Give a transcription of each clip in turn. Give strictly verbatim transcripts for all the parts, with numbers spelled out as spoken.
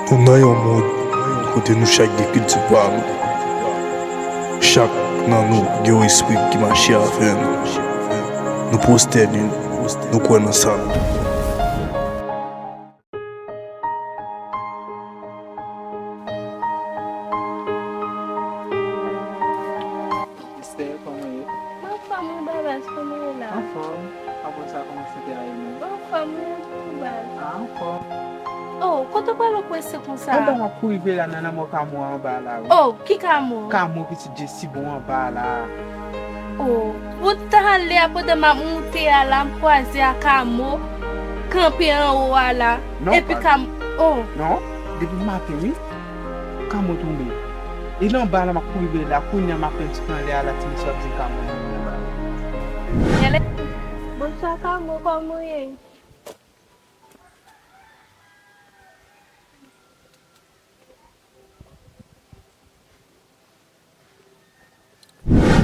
Nou nan yon mond kote nou chak gen kilti pa nou. Chak nan nou gen yon espri ki mache avè nou. Nou pwostène, nou kwè nan sa nou. Esther, kòman w ye? Mwen anfòm wi, Babas, kòman w ye la? Anfòm. Apre sa, kòman sante a ye menm? Anfòm wi, tou, Baz. A, anfòm. Oh, kote w prale w prese konsa? Anba m ap kouri veye la nan lanmò Kamo anba la, wi. Oh, ki Kamo? Kamo pitit Jesibon anba la. Oh, ou t ale a, pandan m ap moute a la, m kwaze a Kamo kanpe anwo a la. Non, epi pa Kamo, oh. Non, depi maten, wi. Kamo tonbe. E nan ba la, m ap kouri veye la. Kounye a, m ap pran ti tan lè a la, ti mesye ap di Kamo nan ba la. Gèlè. Bonswa, Kamo, kòman w ye?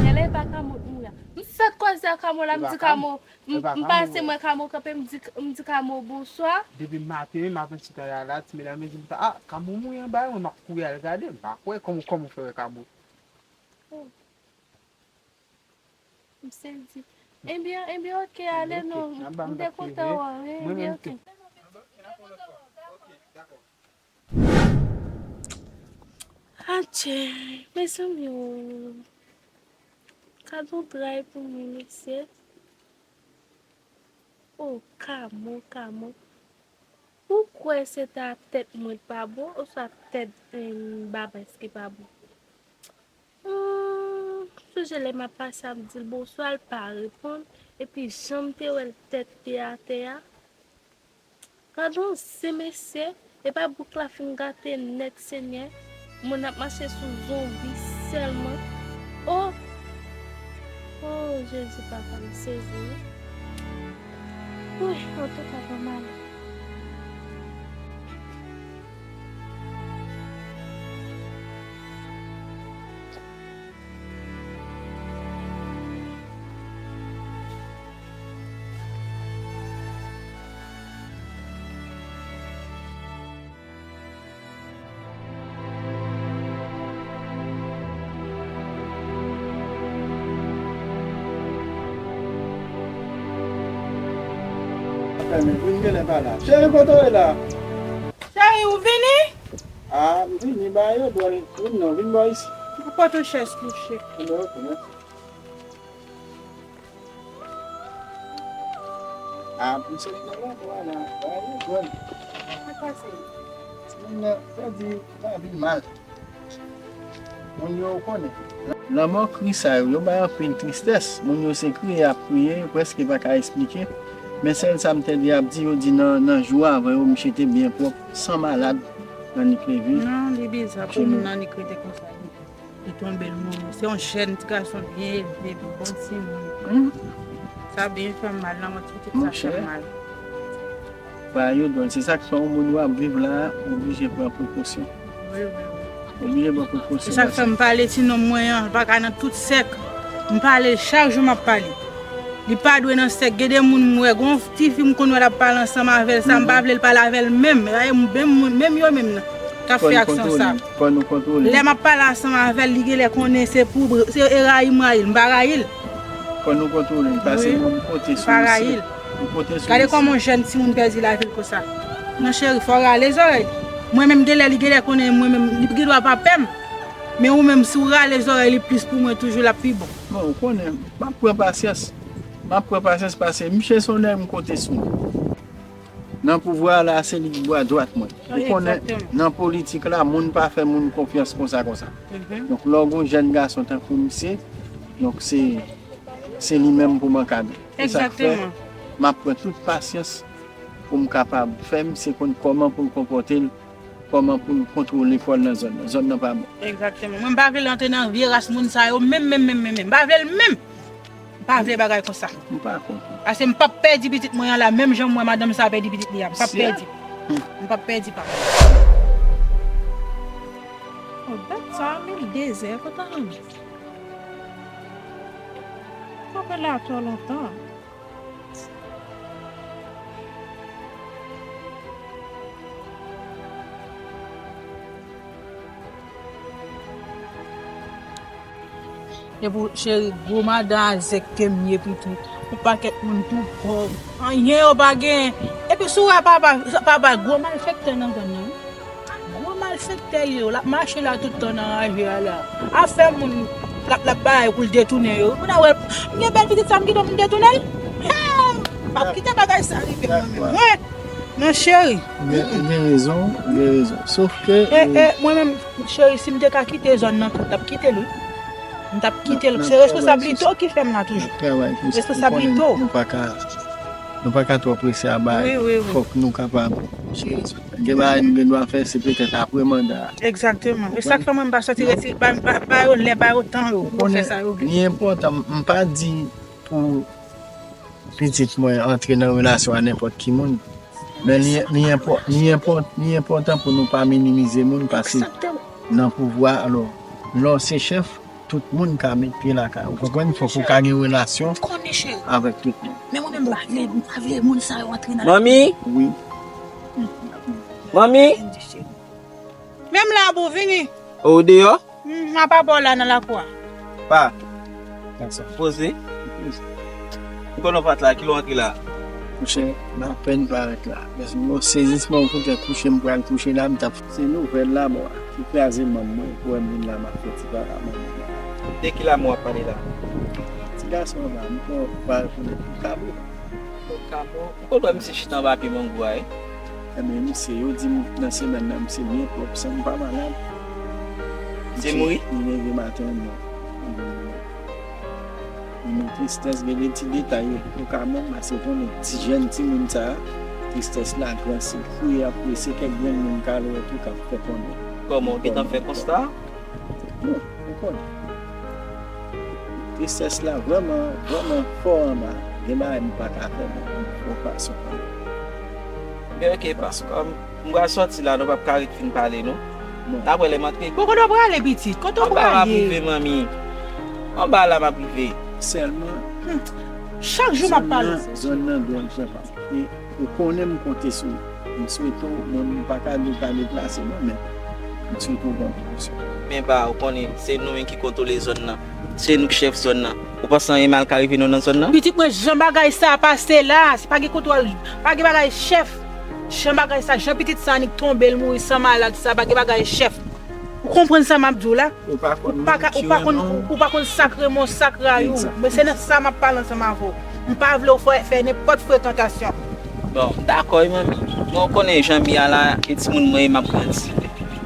Gèlè, e pa Kamo k mouri a. M sot kwaze a Kamo la, m di Kamo, m, m pase, m wè Kamo kanpe, m di, m di Kamo bonswa. Depi maten, m ap ensilte a la, ti medam yo di m sa, ah, Kamo mouri anba yo, m ap kouri al gade, m pa kwè kòman, kòman w fè wè Kamo. M sezi. Ebyen, ebyen, oke, ale non. M te kontan wè w, wi, ebyen, oke. Adje, mezanmi o. Gad yon tray pou mwen, mesye. O, Kamo, Kamo. Ou kwè se ta tèt mwen k pa bon, oswa tèt, em, Babas ki pa bon? Hmm, sonje lè m ap pase ap di l bonswa, l pa reponn, epi jan m te wè l tèt te atè a. Gad yon zen, mesye, e pa bouk la fin gate nèt, Senyè. Moun ap mache sou zonbi sèlman. Oh! Oh, Jezi, papa, m sezi, wi. Wi, antouka, pa mal. Cheri, kote w ye la? Cheri, ou vini? A, m vini, ba yo dwèl. Vin non, vin bò isi. Ou pote yon chèz kouche. Mèsi. A, m sot nan lanmò a la, ba yo dwèl. Sa k pase? Timoun nan, sa di, sa vin mal. Moun yo konnen. Lanmò kri sa yo, yo bay anpil tristès. Moun yo se kriye y ap kriye, yo prèske pa ka esplike. Men sèl sa m tande y ap di, yo di nan, nan jou avan yo, misye te byen pwòp, san malad nan Nik Levy. Non, li biza pou moun nan Nik rete konsa. Li tonbe, l mouri. Se yon jèn ti gason byen elve, bon timoun. Hmm. Sa byen fè m mal, lanmò ti pitit sa fè m mal. Ba yo dwèl. Se sa k fè yon moun w ap viv la, ou oblije pran prekosyon. Wi, wi, wi. Ou oblije pran prekosyon. Se sa k fè m pale ti nonm mwen an, l pa ka nan tout sèk. M pale l chak jou, m ap pale. Li pa dwe nan sèk. Gen de moun m wè, gon ti fi m konn wè l ap pale ansanm avè l, sa m pa vle l pale avè l menm. Menm, menm, menm yo menm nan k ap fè aksyon sa. Fò nou kontwole l. Lè m ap pale ansanm avè l, li genlè konnen se pou, se e rayi m rayi l, m pa rayi l. Fò nou kontwole l, paske nou pote sou misye. Nou pote sou misye. Gade kòman yon jèn timoun pèdi lavi l konsa. Non cheri, fò w rale zòrèy li. Mwen menm genlè, li genlè konnen mwen menm, li gen dwa pa pè m. Men ou menm, si w rale zòrèy li plis pou mwen toujou, l ap pi bon. Bon, ou konnen, m ap pran pasyans. M ap pran pasyans paske misye se yon nèg m konte sou li. Nan pouvwa a la, se li ki bra dwat mwen. Ou konnen, nan politik la, moun pa fè moun konfyans konsa, konsa. Donk, lè w gon jèn gason tankou misye, donk se, se li menm pou m ankadre. Se sa k fè, m ap pran tout pasyans pou m kapab fè misye konn kòman pou l konpòte l, kòman pou l kontwole kò l nan zòn nan. Zòn nan pa bon. Egzakteman. Mwen, m pa vle l antre nan vye ras moun sa yo, menm, menm, menm, menm, menm. M pa vle l menm. M pa vle bagay konsa. M pa kont ou. Paske m p ap pèdi pitit mwen an la, menm jan m wè madanm sa a pèdi pitit li a. M p ap pèdi. M p ap pèdi pa m. Oh, bèt sa a, men dezè, kote l ye? Kanpe la twò lontan. Epi cheri, gwo madan a zèk ke m ye pitit. Yon pakèt moun tou pòv. Anyen yo pa genyen. Epi si w wè papa, papa gwo malfektè nan zòn nan wi. Gwo malfektè l ye, l ap mache la tout tan nan raje a la. Afè moun l ap, l ap bay pou l detounen yo. Moun a wè, m gen bèl pitit sa m kite pou m detounen l? Hey! M ap kite bagay sa rive mwen menm. Mwen, non cheri. Ou gen, ou gen rezon, ou gen rezon. Sof ke, e, e, mwen menm, cheri, si m te ka kite zòn nan tou, m t ap kite l wi. M t ap kite l. Se responsablite w ki fè m la toujou. Responsablite w. Nou pa ka, nou pa ka twò prese a bagay. Wi, wi, wi. Fòk nou kapab. Gen bagay nou gen dwa fè, se petèt apre manda a. Egzakteman. E sa k fè mwen m pa sòti retire, ba, ba, ba yo lè, ba yo tan yo pou yo fè sa yo vle. Li enpòtan, m pa di pou pitit mwen antre nan relasyon a nenpòt ki moun. Men li, li enpò-, li enpò-, li enpòtan pou nou pa minimize moun, paske nan pouvwa, alò, lè w se chèf, tout moun ka met pye lakay ou. Ou konprann? Fòk ou ka gen relasyon avèk tout moun. Men mwen menm, m pa vle, m pa vle moun sa yo antre nan... Manmi? Wi. Manmi? Menm la, boo, vini. Ou deyò? M ap abò la nan lakou a. Pa. Poze. M konnen w pa t la, kilè w antre la? Monchè, m apèn parèt la. Mezanmi, yon sezisman, m fout kouche, m pral kouche la, m t ap... Se nouvèl lanmò a ki kraze manm mwen, pou wè m vin la, m ap fè ti papa manman. De ki lanmò w ap pale la? Ti gason anba, m pral konnen pou kabo. Kamo, ou konn wè misye chita anba pye mango a, wi? Ebyen, misye, yo di m nan semèn nan, misye byen pwòp, san m pa malad. Misye mouri? Li leve maten an, non. Li mouri. Li mouri. Tristès, gen de ti detay yo, yo ka menm, paske ou konnen ti jèn timoun sa a, tristès la gran, se kriye y ap kriye, se kèk grenn moun k al wè tou k ap fè konnen. Kòman, ou gentan fè konsta a? Bon, ou konn. Tristès la vrèman, vrèman fò anba. Gen bagay m pa ka fè, men m fò fason. Men ok, paske m pral sòti la, nou p ap ka ret fin pale, non. N ap wè lè m antre. Bon, kote w prale, pitit? Kote w prale? Anba m ap rive, manmi. Anba la m ap rive. Sèlman, hmm, chak jou m ap pale. Zòn nan, zòn nan dwòl, frè pa m. Ou konnen m konte sou ou. M swete w, mwen, m pa ka di w pa deplase non, men m swete w pran prekosyon. Men ba, ou konnen, se nou menm ki kontwole zòn nan. Se nou k chèf zòn nan. Ou panse anyen mal ka rive nou nan zòn nan? Pitit mwen, jan bagay sa a pase la, se pa gen kontwòl, pa gen bagay chèf. Jan bagay sa, jan pitit sa annik tonbe, l mouri san malad sa, pa gen bagay chèf. Ou konprann sa m ap di w la? Ou pa konn, ou pa konn, ou pa konn sak renmen w, sak rayi w. Men se nan sa m ap pale ansanm avè w. M pa vle w fè, fè nenpòt frekantasyon. Bon, dakò, wi, manmi. Bon, ou konnen jan m ye a la, e timoun mwen ye, m ap grandi.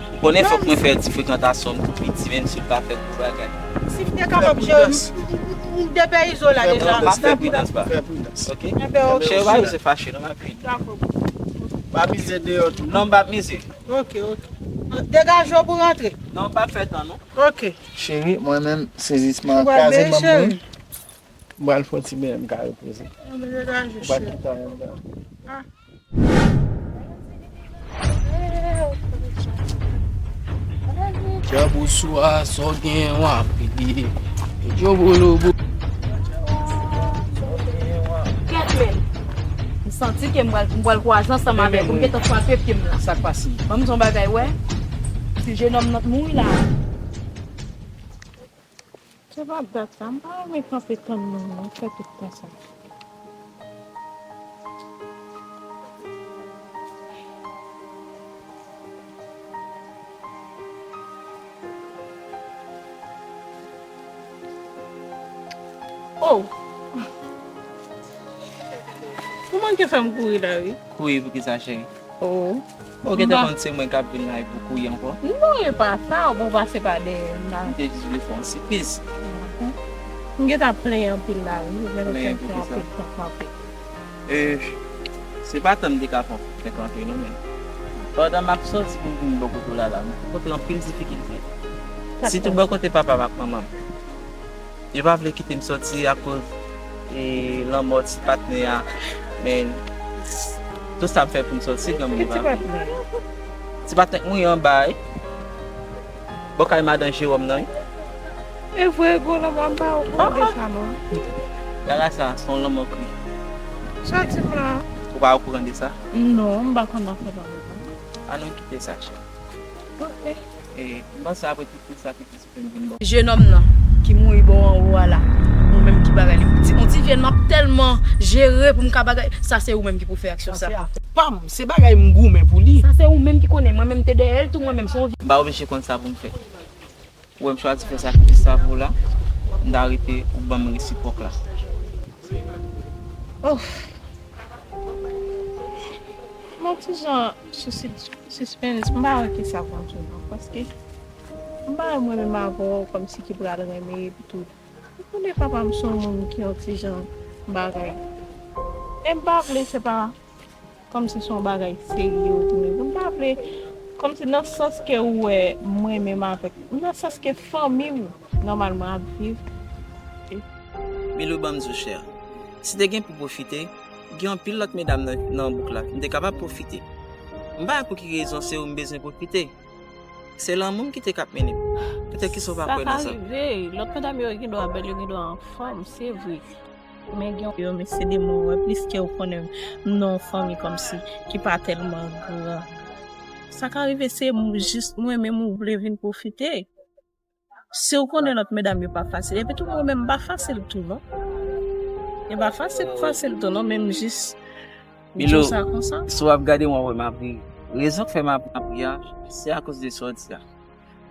Ou konnen fòk mwen fè ti frekantasyon m tou piti, menm si l pa fè gwo bagay. Si m te kapab jere, m, m, m depeyize w la deja. M ap fè pridans, ba. Fè pridans. Ok? Enben, ok. Cheri, w pa bezwen fache, non, m ap vini. Dakò. Pa mize deyò tou. Non, m p ap mize. Ok, ok. Degaje w pou rantre. Non, pa fè tan, non. Ok. Cheri, mwen menm, sezisman an kraze manm mwen. M pral fè yon ti beny, m ka repoze. Ou pa kite anyen anndan. Djab ou swa, sa w gen w ap peye. Djobolobo. Kèt men. M santi ke m pral, m pral kwaze ansanm avèk ou. M gentan frape pye m la. Sa k pase? Ban m di w yon bagay, wè. Ti jenòm nan t mouri la. Se pa dat sa. M pa renmen kanpe tann moun nan fè tout tan sa. Oh! Ou manke fè m kouri la, wi. Kouri pou kisa, cheri? Oh. Ou gentan konn se mwen k ap vin la, epi w kouri ankò? Non, e pa sa, ou bon pase pa dèyè m la. M te jis vle fè yon sipriz. Mhm. M gentan plenyen anpil la, wi. Plenyen pou kisa? Anpil, anpil, anpil. E, se pa tan m te ka fè yon fèk antre non, men pandan m ap sòti pou m vin bò kote w la, la, m kontre anpil difikilte. Sitou bò kote papa m ak manman m. Yo pa vle kite m sòti akoz, e, lanmò ti patnè a. Men, tout sa m fè pou m sòti, granmoun yo pa vle. Ki ti patnè? Ti patnè k mouri anba, wi. Bò kay madan Jewòm nan, wi. E vre, gwo lanmò, m pa wè w konnen de sa, non. Bagay sa, se yon lanmò kri. Sa di m la? Ou pa okouran de sa? Non, m pa konn afè pa m. An nou kite sa, chè. Ok. E, m panse apre tout, tout sakrifis ou fè m vin bò. Jenòm nan ki mouri bò anwo a la, ou menm ki bagay li. Ti, yon ti vyann m ap tèlman jere pou m ka bagay. Sa se ou menm ki pou fè aksyon sa. Pa m, se bagay m goumen pou li. Sa se ou menm ki konnen. Mwen menm te dèyè l tou, mwen menm se yon vyann. M pa oblije konn sa pou m fè. Ou wè m chwazi fè sakrifis sa pou ou la, m ta rete ou ban m resipwòk la. Oh. Mwen ti jan sou sis-, sispens, m pa wè kisa pou m di non, paske m pa wè mwen menm avè w kòmsi ki pral renmen epi tou. Ou konnen papa m se yon moun ki yon ti jan bagay. E m pa vle se pa kòmsi se yon bagay serye ou tou menm. M pa vle, kòmsi nan sans ke ou wè mwen menm avèk, nan sans ke fanmi m nòmalman ap viv. Milo, ban m di w chè, si te gen pou pwofite, gen anpil lòt medam nan, nan bouk la, m te kapab pwofite. M pa wè pou ki rezon se ou m bezwen pwofite. Se lanmou m ki te k ap mennen m. Petèt kisa w pa kwè nan sa. Sa ka rive. Lòt medam yo gen dwa bèl, yo gen dwa anfòm, se vre. Men gen yo, men se de mwen wè, pliske ou konnen m nan yon fanmi kòmsi ki pa tèlman gran. Sa ka rive se m, jis mwen menm ou vle vin pwofite. Si w konnen lòt medam yo pa fasil, epi tou mwen menm m pa fasil tou non. E pa fasil, fasil tou non, men m jis di w sa konsa. Si w ap gade mwen, wè m ap ri. Rezon k fè m ap, ap ri a, se akoz de sa w di a.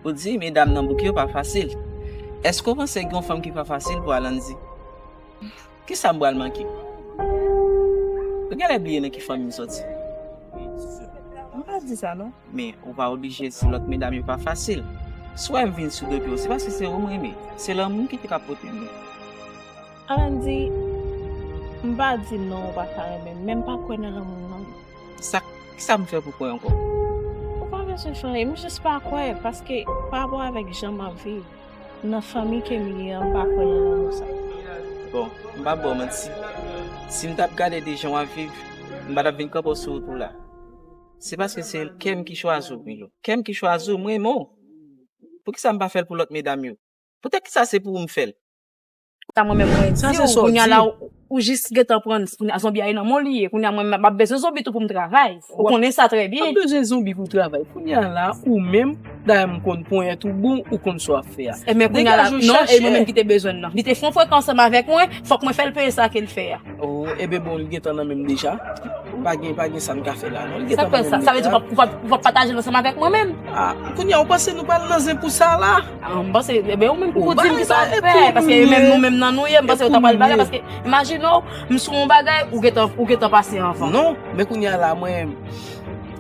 Ou di medam nan bouk yo pa fasil. Èske w panse gen yon fanm ki pa fasil pou Alandy? Kisa m pral manke? Ou genlè bliye nan ki fanmi m soti. M pa di sa non. Men ou pa oblije di lòt medam yo pa fasil. Si w wè m vin sou do pye w, se paske se ou m renmen. Se lanmou m ki te ka pote m. Alandy, m pa di non ou pa ka renmen m, men m pa kwè nan lanmou m non. Sa, kisa m fè pou kwè ankò? Ou pa bezwen fè anyen, m jis pa kwè, paske pa rapò avèk jan m ap viv, nan fanmi ke m ye an, m pa kwè nan lanmou sa. Bon, m p ap ba w manti. Si m t ap gade de jan w ap viv, m pa t ap vin kanpe w sou wout ou la. Se paske se kè m ki chwazi w, Milo. Kè m ki chwazi w, m renmen w. Poukisa m pa fè l pou lòt medam yo? Poutèt kisa se pou ou m fè l? Sa mwen menm mwen di w, kounye a la, ou, ou jis gentan pran, kounye a zonbi a e nan men w li ye, kounye a mwen menm m ap bezwen zonbi tou pou m travay. Ou konnen sa trè byen. W ap bezwen zonbi pou w travay. Kounye a la, ou menm, dayè m konn ponyèt ou bon, ou konn sa w ap fè a. Ebyen kounye a la, non, e mwen menm ki te bezwen l nan. Li te fè yon frekans ansanm avèk mwen, fòk mwen fè l peye sa ke l fè a. Oh, ebyen bon, li gentan nan men m deja. Pa gen, pa gen sa m ka fè la non. Li gentan nan men m deja. Sa k fè sa? Sa vle di w p ap, w p ap, w p ap pataje l ansanm avèk mwen menm? Ah, kounye a, ou panse nou pral nan zen pou sa la? Ah, m panse, ebyen, ou menm ki pou di m kisa w ap fè, paske e menm nou menm nan nou ye, m panse yo ta pral bagay, paske imajine w, m sou yon bagay, ou gentan, ou gentan pase anvan. Non, men kounye a la, mwen,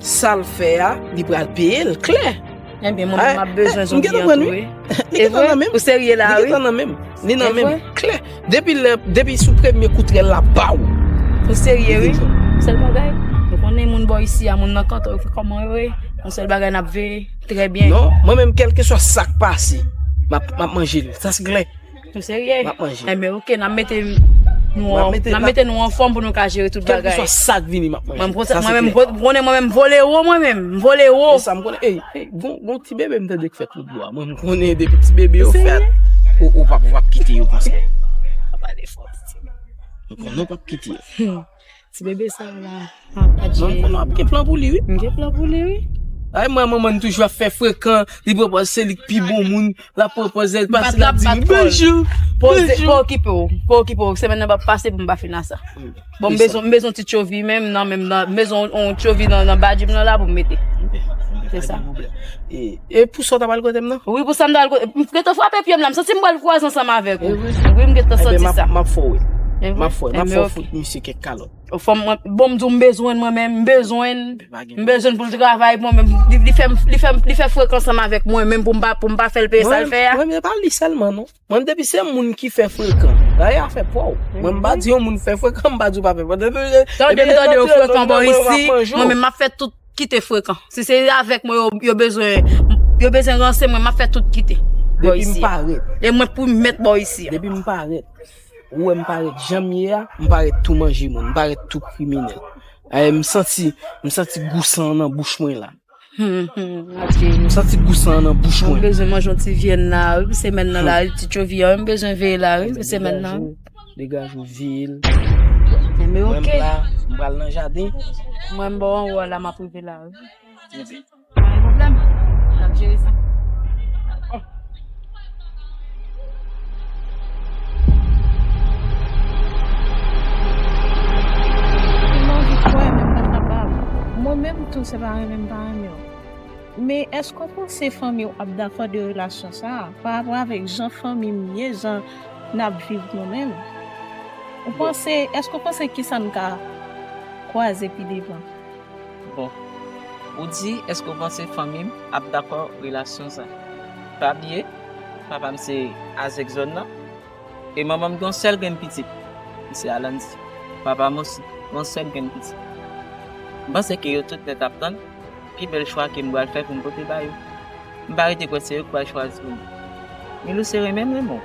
sa l fè a, li pral peye l, klè. Ebyen, mwen menm, m ap bezwen zonbi an tou, wi. E vre? Ou serye la, wi? Li gentan nan men m. Li nan men m, klè. Depi lè, depi sou premye kout rèl la, baw! Ou serye, wi? Sèl bagay, nou konnen moun bò isi a, moun nan kanton yo, kòman yo ye? Yon sèl bagay n ap veye, trè byen. Non, mwen menm, kèlkeswa sa k pase, m ap, m ap manje l. Sa se klè. Ou serye? M ap manje. Enben, oke, n ap mete nou an, n ap mete nou anfòm pou nou ka jere tout bagay. Kèlkeswa sa k vini, m ap manje. Mwen, mwen menm, m konnen mwen menm, m vole wo, mwen menm, m vole wo. E sa m konnen, ey, ey, gon, gon ti bebe m tande k fèt lòt bò a. Mwen, m konnen depi ti bebe yo fèt, ou, ou p ap, ou p ap kite yo konsa. Pa pale fò, titi. M konnen w p ap kite yo. Ti bebe sa la, a, adje. Mwen, m konnen w ap gen plan pou li, wi. M gen plan pou li, wi. Ay, mwen, manman n toujou ap fè frekan, li pwopoze se li k pi bon moun, l ap pwopoze l pase, l ap di m, "Bonjou, bonjou." Pa okipe w, pa okipe w. Semèn nan p ap pase pou m pa fin a sa. Bon, m bezwen, m bezwen ti tchovi menm, nan menm nan, m bezwen yon tchovi nan, nan badji m nan la pou m mete. Se sa. E, e pou sa w ta pral kote m nan? Wi, pou sa m ta pral kote. M gentan frape pye m la, m santi m pral kwaze ansanm avèk ou. Wi, m gentan santi sa. M ap fè w, wi. M ap fè w, m ap fè w fout misye kèk kalòt. Fò m, mwen, bon, m di w m bezwen l mwen menm, m bezwen l. M bezwen l pou l travay pou mwen menm. Li, li fè m, li fè m, li fè frekan ansanm avèk mwen menm pou m pa, pou m pa fè l peye sa l fè a. Mwen, mwen, e pa li sèlman, non. Mwen, depi se moun ki fè frekan, dayè afè pa w. Mwen, m pa di yon moun fè frekan, m pa di w pa fè frekan. Tande m, tande yo frekan bò isi, mwen menm m ap fè tout kite frekan. Si se avèk mwen yo, yo bezwen, yo bezwen ranse mwen, m ap fè tout kite bò isi a. Depi m parèt. E mwen pou m mèt bò isi a. Depi m parèt. Ou wè m parèt jan m ye a, m parèt tou manje moun, m parèt tou kriminèl. Ay, m santi, m santi gou san an nan bouch mwen la. Hmm, hmm, ok. M santi gou san an nan bouch mwen. Mwen bezwen manje yon ti vyann la, wi, pou semèn nan la, ti tchovi a, wi, m bezwen veye la, wi, pou semèn nan, wi. Degaje w, veye l. Enben, ok. Mwen, m la, m pral nan jaden. Mwen, m bò anwo a la, m ap rive la, wi. Pa gen pwoblèm. N ap jere sa. Menm tou, se pa renmen m pa renmen w. Men èske w panse fanmi w ap dakò de relasyon sa a? Pa rapò avèk jan fanmi m ye, jan n ap viv nou menm? Ou panse, èske w panse kisa n ka kwaze pi devan? Bon, ou di, èske w panse fanmi m ap dakò relasyon sa? Pa bliye, papa m se azèk zòn nan. E manman m gen yon sèl grenn pitit, li se Alandy. Papa m osi, gen yon sèl grenn pitit. M panse ke yo tout nèt ap tann pi bèl chwa ke m pral fè pou m pote ba yo. M pa rete kwè se yo ki pral chwazi pou mwen. Milou, se renmen m renmen w.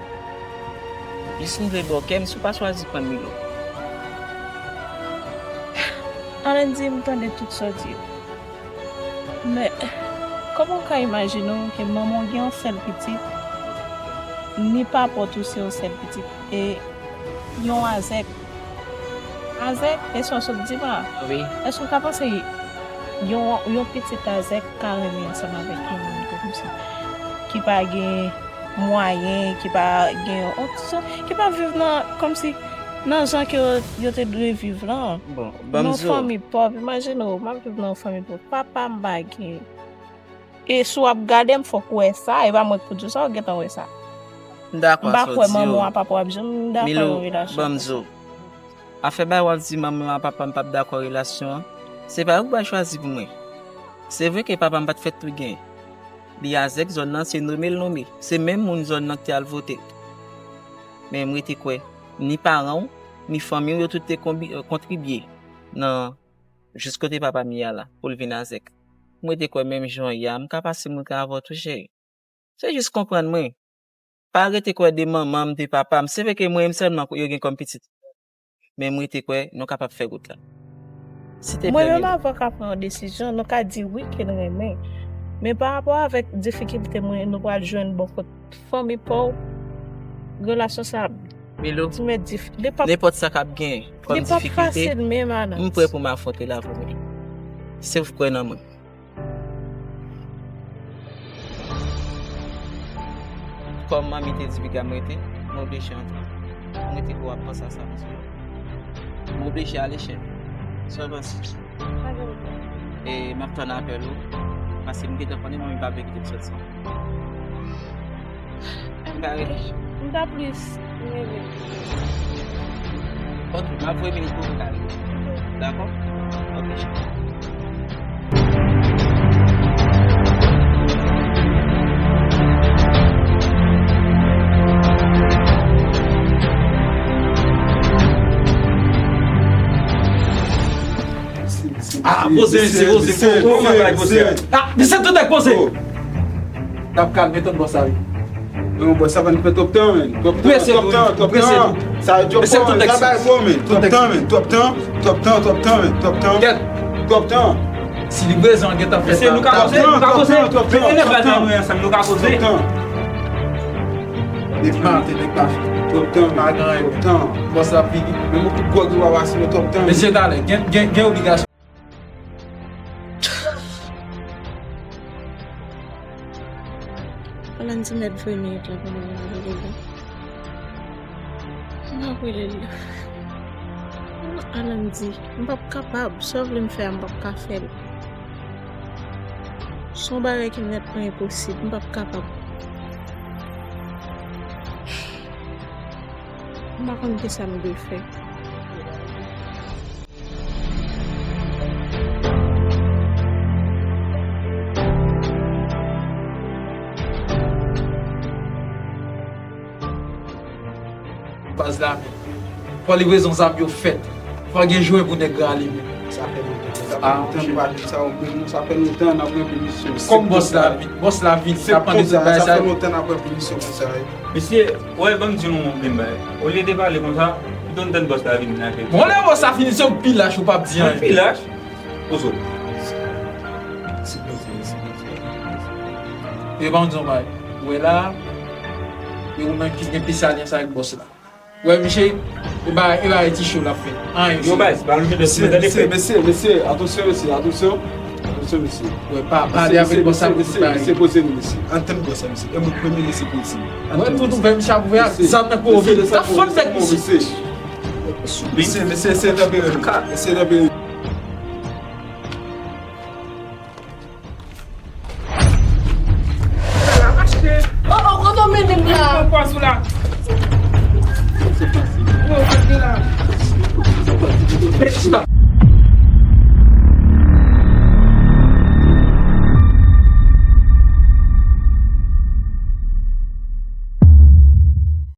Jis m vle ba w kè m si w pa chwazi pran Milou. Alandy, m tande tout sa w di yo. Men, kòman w ka imajine w ke manman w gen yon sèl pitit, ni papa w tou se yon sèl pitit, e yon azèk? Azèk, e sa w sot di m la? Wi. Èske w ka panse yon, yon pitit azèk ka renmen ansanm avèk yon moun kòmsi ki pa gen mwayen, ki pa gen yon, ki pa viv nan, kòmsi nan jan ke yo, yo te dwe viv lan? Bon, ban m di w. Nan yon fanmi pòv, imajine w, m ap viv nan yon fanmi pòv. Papa m pa gen. E si w ap gade m, fòk w wè sa, e pa mwen k pou di w sa, w gentan wè sa. M dakò sa w di yo. M pa kwè manman w a papa w ap janm dakò yon relasyon konsa. Milou, ban m di w. Afè bagay w ap di manman m a papa m p ap dakò relasyon an, se pa yo k pral chwazi pou mwen. Se vre ke papa m pa t fèt tou gen. Li azèk zòn nan, se nome l nome. Se menm moun zòn nan ki te al vote. Men m rete kwè, ni paran w, ni fanmi w, yo tout te konbi-, kontribye nan jis kote papa m ye a la, pou l vin azèk. M rete kwè menm jan w ye a, m ka pase mwen ka avè w tou, cheri. Se jis konprann mwen. Pa rete kwè de manman m, de papa m. Se vre ke mwen menm sèlman yo gen kòm pitit. Men m rete kwè nou kapab fè wout la. Si te pèmèt. Mwen menm avè w ka pran yon desizyon, nou ka di wi ke n renmen. Men pa rapò avèk difikilte mwen nou pral jwenn bò kot fanmi pa w, relasyon sa ap. Milou, ti mèt dif-, li p ap, nenpòt sa k ap gen kòm difikilte, li p ap fasil menm, Alandy. M prè pou m afwonte l avè w, Milou. Si w kwè nan mwen. Kòm manmi te di piga m rete, m oblije antre. M rete pou w ap panse a sa m di yo. M oblije ale, cheri. Sa w panse? Pa gen pwoblèm. E m ap tann apèl ou, paske m gentan konnen manmi pa vle kite m soti. M ta plis renmen. Ok, m ap voye minit pou m ta rive. Dakò? Ok, cheri. Ah, poze, mesye, poze, poze, poze. Ah, mesye, tout nèg poze. N ap kalme, tann bòs la, wi. Non, bòs la pa n fè twòp tan, menn. Twòp tan, twòp tan, twòp tan. Sa yo twòp tan, menn. Sa bay gwo, menn. Twòp tan, menn. Twòp tan, twòp tan, twòp tan, menn. Twòp tan. Twòp tan. Si li prezan, gentan fè sa. Mesye, nou ka koze, nou ka koze. Twòp tan, twòp tan, twòp tan. Enève la nou ansanm, nou ka koze. Twòp tan. Nèg maten, nèg maten. Twòp tan, twòp tan. Bòs la vini. Menm yon kout gwòg li pa pase, twòp tan. Mesye, talè, gen, gen, gen obligasyon. Alandy mèt voye minit la pou mwen, m ap rele l. M ap rele l. Alandy, m p ap kapab. Sa w vle m fè a, m p ap ka fè l. Se yon bagay ki nètman enposib. M p ap kapab. M pa konn kisa m dwe fè. Baz la, fò livrezon zam yo fèt. Fò gen jwen pou nèg rale men. Sa fè lontan. Sa fè lontan nou pa jwenn sa yo menm non. Sa fè lontan n ap ranpli misyon. Kòm bòs la vin, bòs la vin, n ap mande tout bagay sa. Sa fè lontan n ap ranpli misyon konsa wi. Mesye, w wè, ban m di nou yon grenn bagay. Olye de pale konsa, pito n tann bòs la vini nan kèk. Bon, lè bòs la vini, se yon pi lach ou p ap di anyen. Pi lach? Poze w. Sipoze, sipoze. E ban m di yon bagay. Ou wè la, e ou menm ki gen plis alyans avèk bòs la. Wè, misye, e ba, e ba, e ti cho l ap fè. Anyen, yo bay, se pa nou ki mesye, mesye, mesye, mesye, atansyon, mesye, atansyon. Atansyon, mesye. Wè, pa pale avèk bòs la pou tout bagay. Mesye, poze nou, mesye. Ann tann bòs la, mesye. E mwen k premye, mesye, poze. Wè, tout ouvè, misye ap ouvè ak zam nan pou ouvè. Sa fòt nèg, mesye. Mesye, mesye, eseye tanpere nou. Eseye tanpere nou.